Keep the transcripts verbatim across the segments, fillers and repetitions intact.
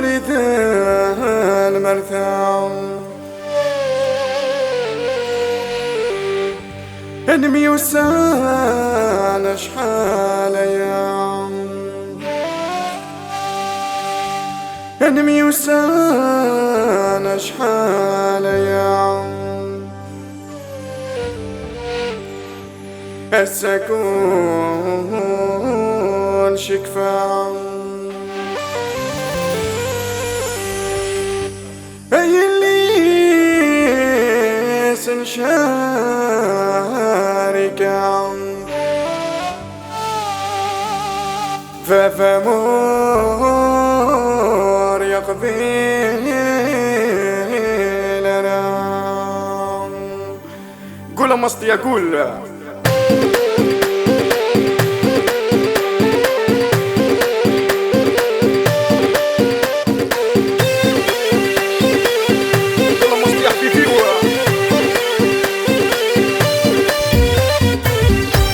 Di lmerta nemyussan acḥal aya, nemyussan acḥal aya. Ass-a kullec ikfa. Ay yelli-s n Carika, baba-m ur yeqbil ara. Gul a Masṭi, gul. Gul a Masṭi, ḥbibi-w.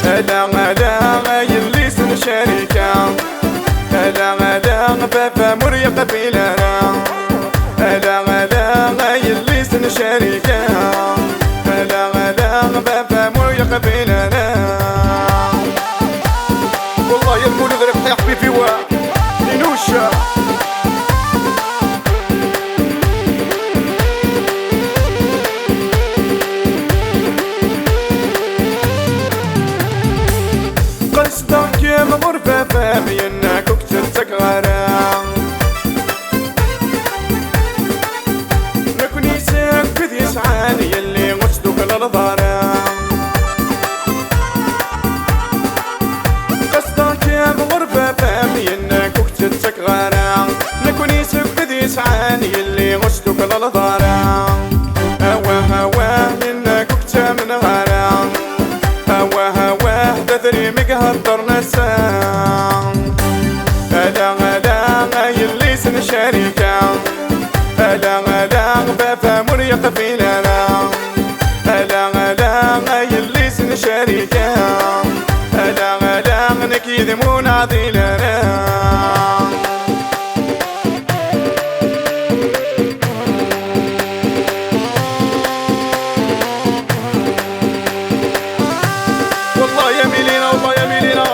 Ala, ala, a yelli-s n Carika. Ala, ala, baba-m ur yeqbil ara. Ala, ala, a yelli-s n Carika. Ala, ala, baba-m ur yeqbil ara. Wellah ya Lmulud ribḥ ya ḥbibi-w. Inuc. Qesdeɣ-kem ɣur baba-m, yenna-k ur k-ttakeɣ ara. Nekni seg wid yesɛan yelli ur tt-tuklaleḍ ara. Qesdeɣ-kem ɣur baba-m, yenna-k ur k-ttakeɣ ara. Nekni seg wid yesɛan yelli ur tt-tuklaleḍ ara. Awah, awah, yenna-k ur k-ttamneɣ ara. Awah, awah, d adrim i iheddren ass-a. Ala, ala, a yelli-s n Carika. Ala, ala, baba-m ur yeqbil ara. Ala, ala, a yelli-s n Carika. Ala, ala, nekk yid-m ur neɛdil ara. Wallah ya Milina, wallah ya Milina.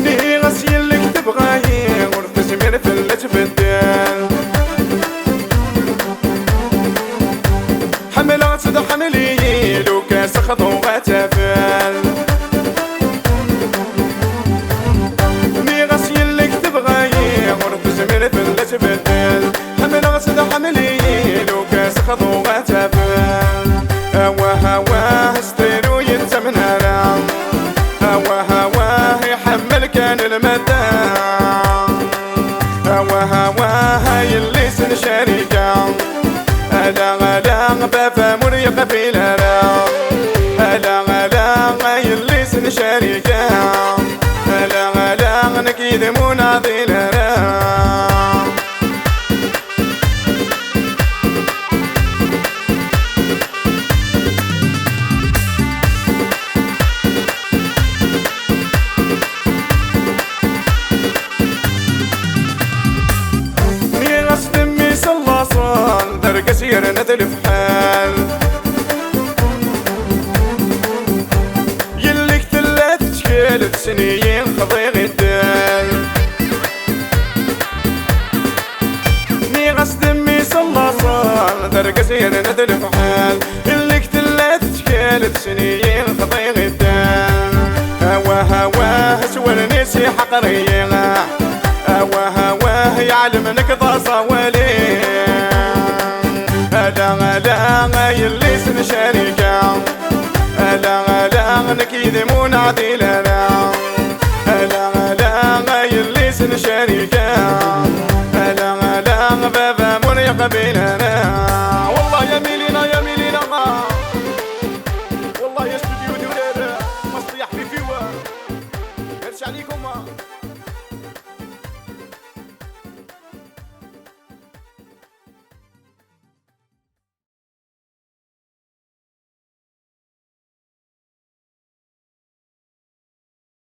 Nniɣ-as yelli-k tebɣa-yi, ur tezmir fell-as tbeddel. Ḥemmleɣ-tt, tḥemmel-iyi, lukan s xḍu ad tafel. Nniɣ-as yelli-k tebɣa-yi, ur tezmir fell-as tbeddel. Ḥemmleɣ-tt, tḥemmel-iyi, lukan s xḍu ad tafel. Awah, awah, s tayri ur yettamen ara. Awah, awah, iḥemmel kan lmadda. Awah, awah, a yelli-s n Carika. Ala, ala, baba-m ur yeqbil ara. Ala, ala, a yelli-s n Carika. Ala, ala, nekk yid-m ur neɛdil ara. Nniɣ-as d mmi-s n laṣel, d argaz yerna d lefḥal. Yelli-k tella tettkel, tessen-iyi xḍiɣ i ddal. Nniɣ-as d mmi-s n laṣel, d argaz yerna d lefḥal. Yelli-k tella tettkel, tessen-iyi xḍiɣ i ddal. Awah, awah, s wallen-is iḥeqer-iyi. Awah, awah, yeɛlem nekk d aẓawali. Ala, ala, a yelli-s n Carika. Ala, ala, nekk yid-m ur neɛdil ara. Ala, ala, a yelli-s n Carika. Ala, ala, baba-m ur yeqbil ara.